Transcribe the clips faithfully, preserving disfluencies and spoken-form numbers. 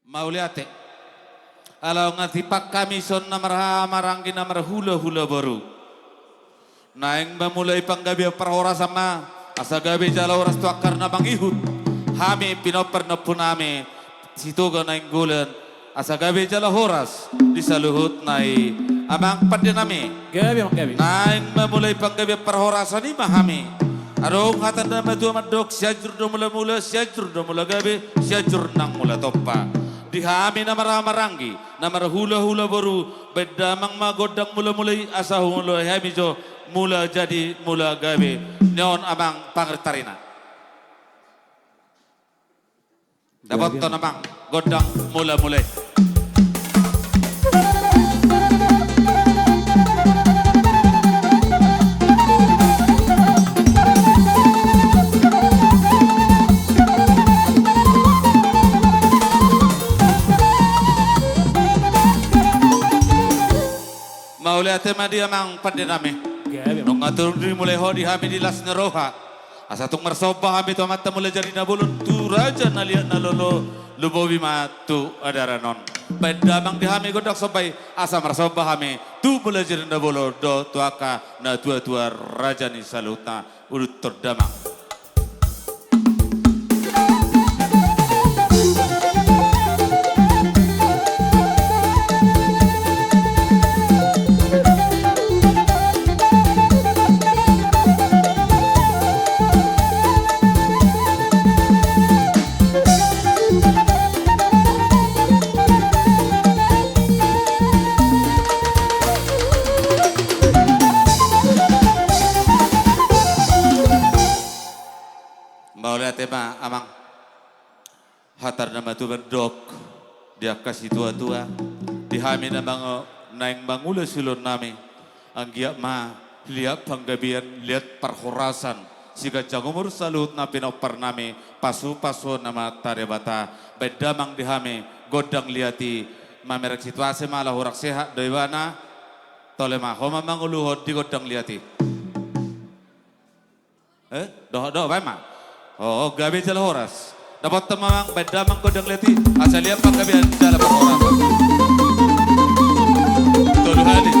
Mauliate. Ala nga tipak hami son na marhaha maranggi na marhula hula boru. Naeng mamulai panggabean parhorasan ma, asa gabe jala horas tu angka na mangihut. Hami pinompar ni ompu nami, Sitoga Nainggolan, asa gabe jala horas di saluhutna i amang pande nami. Gabe, amang, gabe. Naeng mamulai panggabean parhorasan i ma hami. Adong hata ni na matua mandok, Sianjur do mula mula, Sianjur do mula gabe, Sianjur nang mula tompa. Di hami na marhaha maranggi, na marhula hula boru, baen damang ma gondang mula mula i asa humulai hami jo mula jadi mula gabe. Nion amang pangertarina. Dapothon amang gondang mula mula i. Mauliate ma di amang pande nami. Gabe. Nunga tung dimulai ho di hami di las ni roha. Asa tung marsomba hami tu Amanta Mulajadi Nabolon, tu raja na liat na lolo, lumobi ma tu adaran on. Baen damang di hami gondang somba i, asa marsomba hami tu Mulajadi Nabolon dohot tu angka na tua tua raja ni saluhutna. Uduthon damang. Mauliate ma amang. Hata ni na matua mandok, di angka situa tua, di hami na mango-, naeng mangula siulaon nami, anggiat ma liat panggabean, liat parhorasan, siganjang umur saluhutna pinompar nami, pasu pasu ni Amanta Debata. Baen damang di hami gondang liat i, mamereng situasi ma ala hurang sehat do ibana. Tole ma ho ma manguluhon di gondang liat i. Eh, dohot do baen ma. Oh, gabe jala horas. Dapothon ma amang, baen damang gondang liat i, asa liat panggabean jala parhorasan. Tolu hali.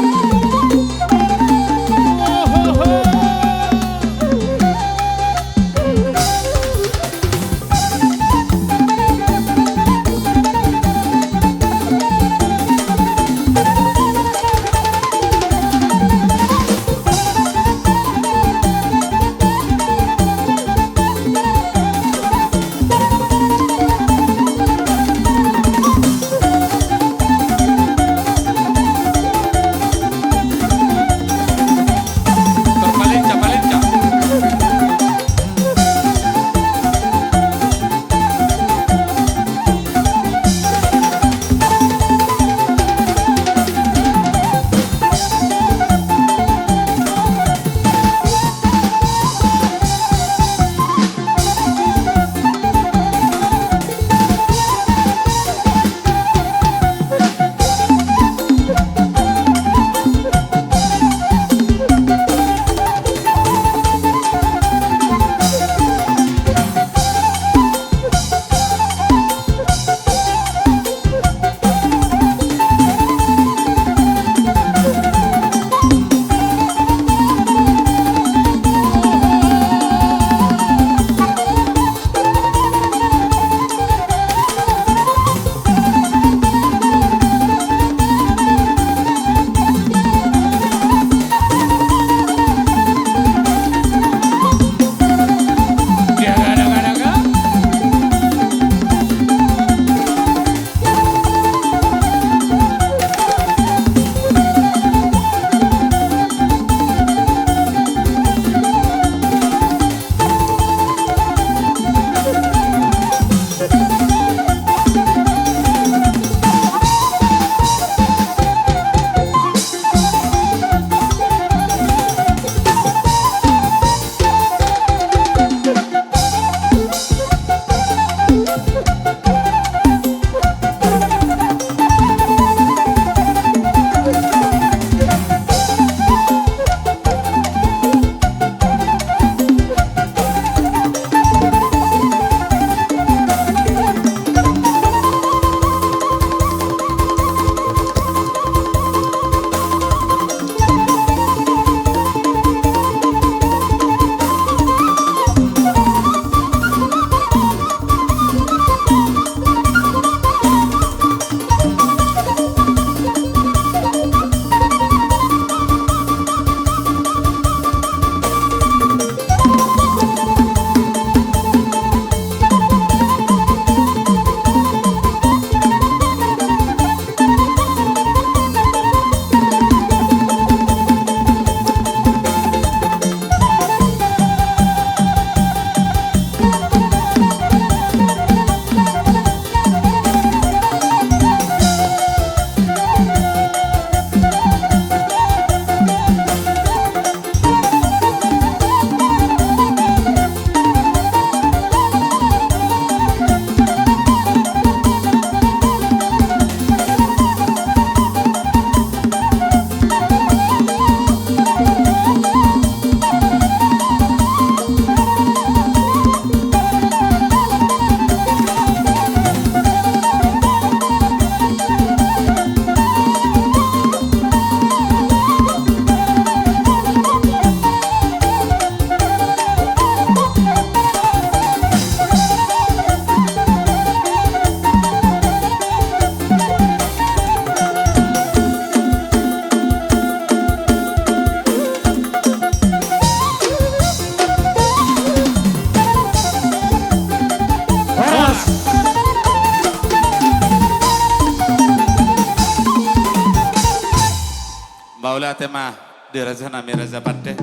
Mauliate ma di raja nami, Raja Pande.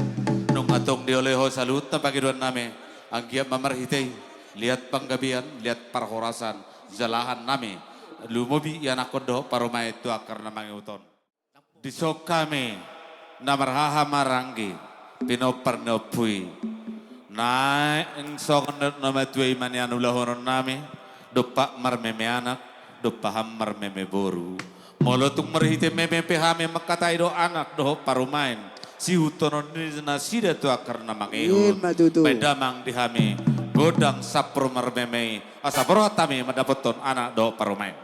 Nunga tong dioloi ho saluhutna pangidoan nami, anggiat ma marhite i liat panggabean, liat parhorasan, jalahan nami, lumobi ianakhon dohot parumaen tu angka na mangihut on. Dison hami na marhaha maranggi, pinompar ni ompu i, naeng songon na matua i ma nian ulahonon nami, dompak marmeme anak, dompak ham marmeme boru. Molo tung marhite meme pe hami mangkatai do anak dohot parumaen, siihuthononni nasida tu angka na mangihut. Ima tutu. Baen damang di hami gondang sampur marmeme i, asa borhat hami mandapothon anak dohot parumaen.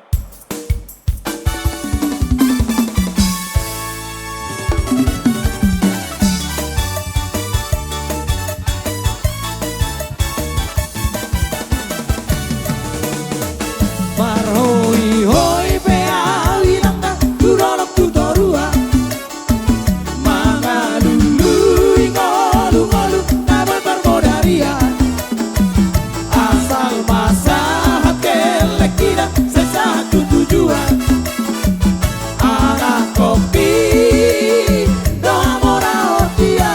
Marhoihoi pe ahu inangna tu dolok tu toruan, mangalului ngolungolu na marmodarian. Asal ma sahat gellengkida sai sahat tu tujuan. Anakhonki do hamoraonta.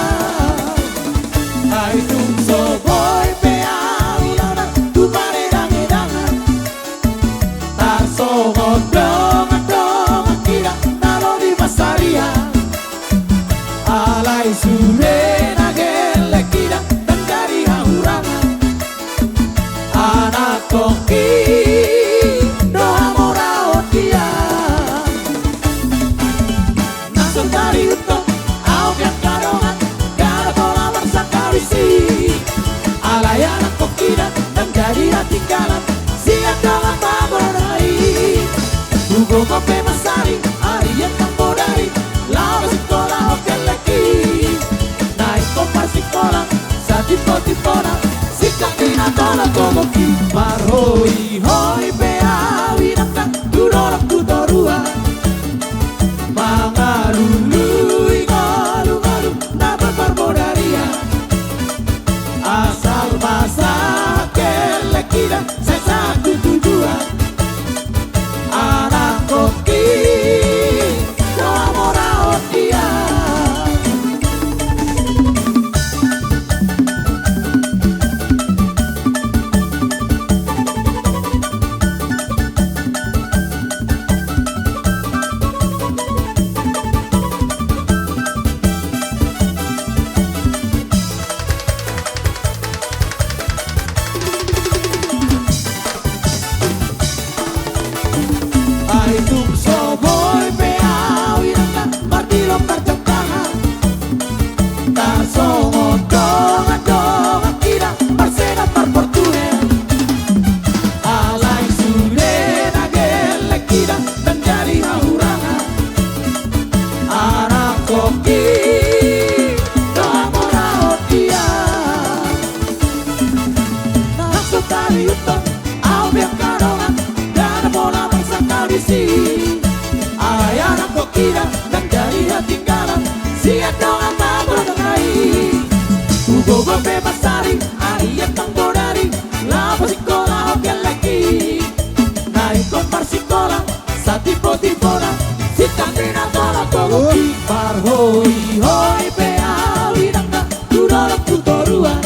Ai tung so boi pe ahu inangna tu paredangedangan, tarsongon dongandongangkida na lobi mansarian. Alai sude na gellengkida ndang jadi hahurangan. Anakhonki do hamoraonta. Na so tarihuthon ahu pe angka dongan, ndada pola marsangkabisi. Alai anakhonki ndang jadi hatinggalan sian dongan parbodari. Hugogo pe mansari, ari ndang bodari, laho sikola ho gellengki. Na ingkon marsikola, satimbotimbona, sintang ni na tolap gogoki. Marhoihoi pe ahu inangna tu dolok tu toruan, mangalului ngolungolu na marmodarian. Asal ma sahat gellengkida sai sahat tu tujuan. Anakhonki do hamoraonta. Ai tung so boi pe ahu inangna mardilo marjangkangan, tarsongon dongandongangkida marsedan marportibi. Alai sude na gellengkida ndang jadi hahurangan. Anakhonki do hamoraonta. Na so tarihuthon ahu pe angka dongan, ndada pola marsangkabisi. Alai anakhonki ndang jadi hatinggalan sian dongan parbodari. Hugogo pe mansari, ari ndang bodari, laho sikola ho gellengki. Na ingkon marsikola, satimbotimbona, sintang ni na tolap gogoki. Marhoihoi pe ahu inangna tu dolok tu toruan,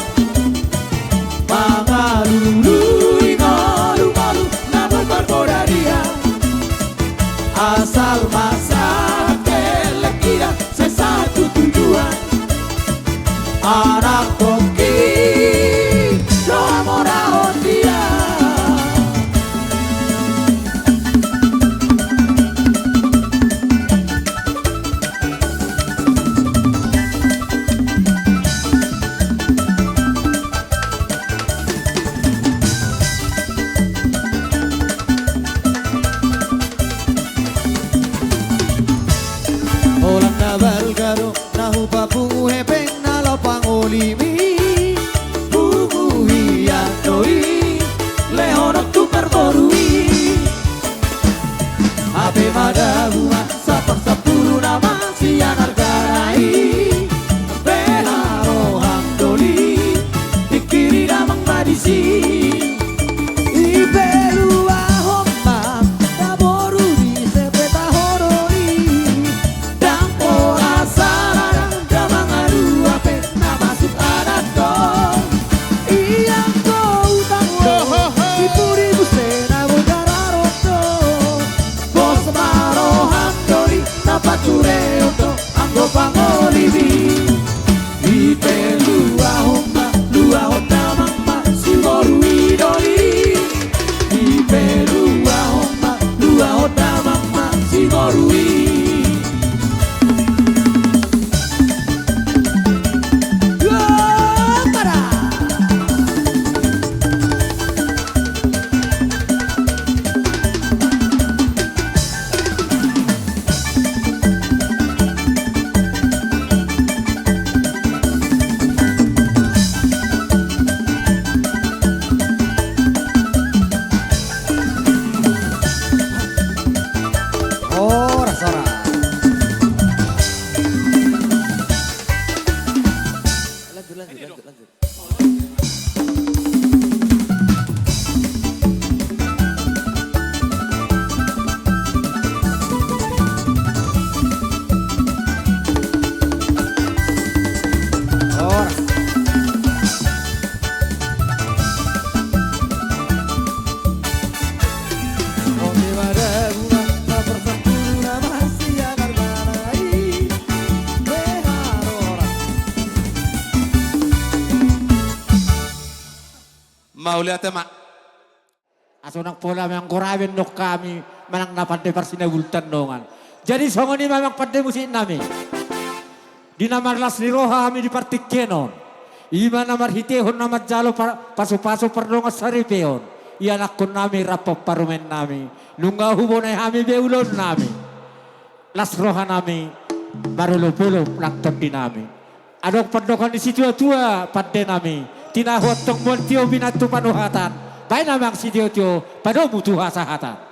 mangalului ngolungolu na marmodarian. Asal ma sahat gellengkida sai sahat tu tujuan. Anakhonki do hamoraonta. Holan na balga do na hupapungu hepeng na laho pangolimi. Pungu hian do i, lehononku parboru i. Hape madabu ma saparsampulu nama sian argana i. Pe na roham doli, pingkiri damang ma disi. Ipe luahon ma na boru di sepeta horori. Ndang pola Mauliate ma. Asa unang pola manggorabin nong hami manang na pande parsinabultan nongan. Jadi songon i ma amang pande musik nami. Di na marlas ni roha hami di partingkian on, i ma na marhitehon na manjalo pa-, pasupasu pardongan saripeon, ianakhon nami rap parumaen nami, nunga hubonai hami be ulaon nami. Las roha nami, marolopolop nang tondi nami. Adong pandohan ni situatua pande nami, tinahu antong mual tio binantu panuhatan, baen amang sitiotio padomu tu hasahatan.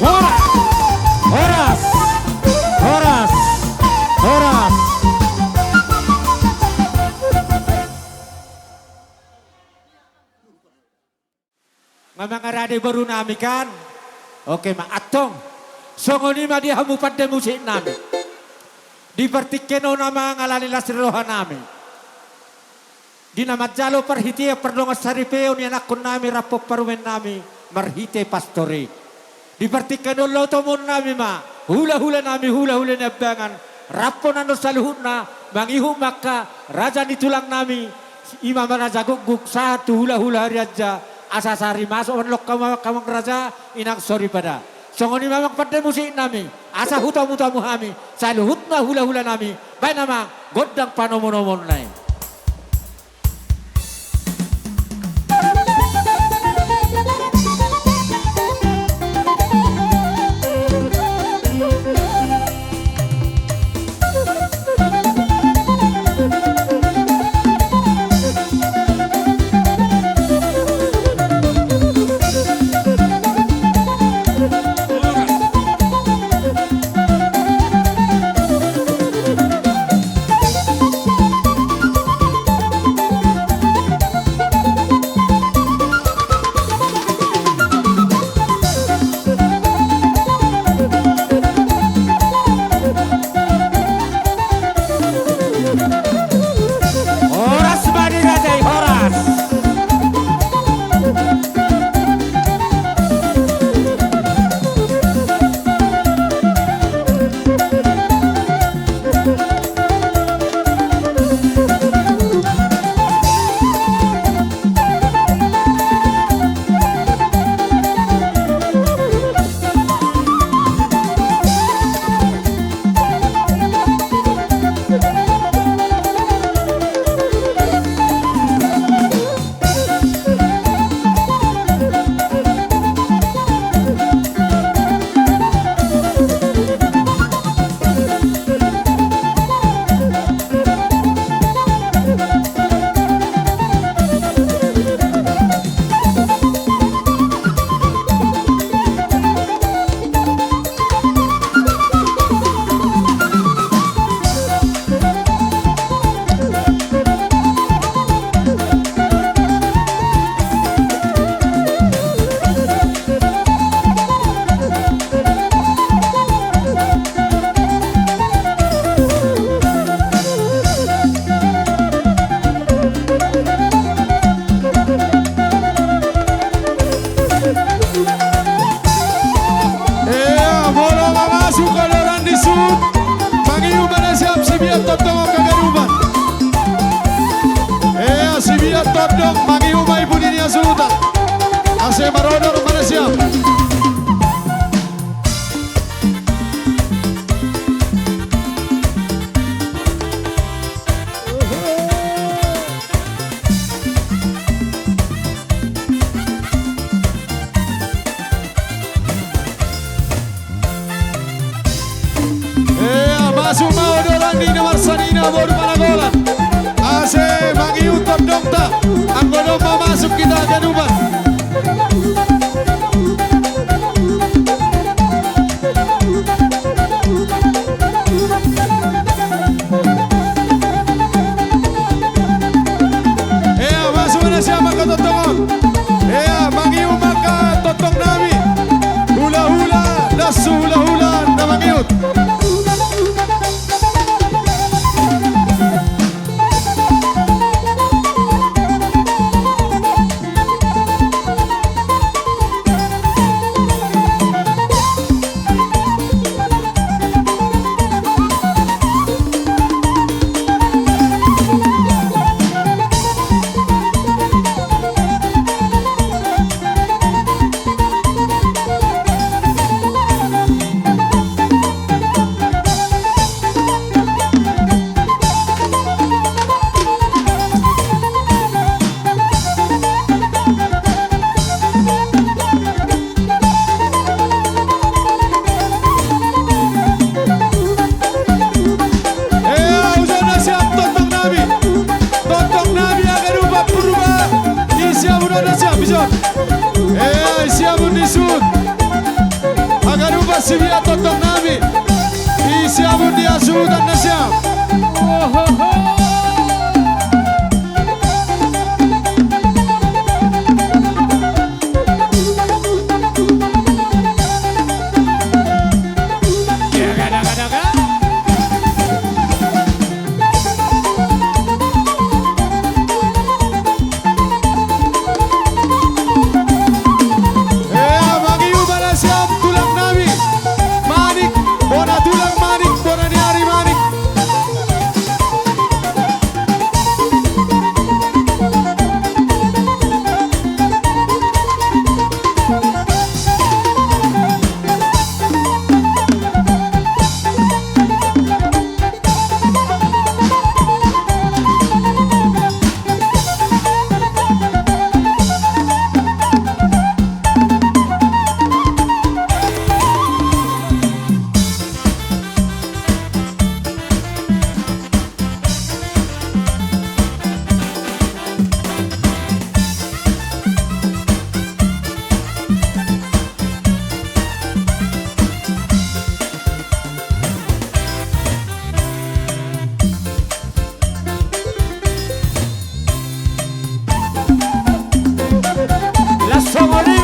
Horas! Horas! Horas! Horas! Nga mangarade boru nami kan? Oke ma, antong. Songon i ma di hamu pande musik nami. Di partingkian on amang ala ni las ni roha nami. Di na manjalo parhitean pardongan saripeon ianakhon nami rap parumaen nami marhite pastor i. Di partingkian on laho tomuon nami ma, hulahula nami, hulahula ni ambangan, rap ma annon saluhutna, mangihut ma angka raja ni tulang nami, i ma raja gukguk, sahat tu hulahula harianja, asa sari masuk manlok hamu amang raja, inang soripada. Songon i ma amang pande musik nami, asa hutamutomu hami, saluhutna hulahula nami, baen amang, gondang panomunomuonna i. Horas ma di raja i, horas. Ea, molo mamasuk odoran ni suhut, mangihut ma na siap sibiat tondong on haganupan. Ea, sibiat tondong, mangihut ma i pudi ni hasuhuton. Asa marodor ma na siap. Ea, masuk ma odoran ni na marsanina boru Managolan. Asa mangihut tondongta, anggo domma masuk hita haganupan. Ea, masuk ma na siap angka tondong on. Ea, mangihut ma angka tondong nami. Hulahula, das hulahula na mangihut. Eh, siamun ni suhut. Haganupan sibiat tongtong nami. I siamun ni hasuhuton nasiam. Ea, mangihup ma nasiam tulang nami. Manik, bona tulang Manik, bona ni ari Manik. Las songon i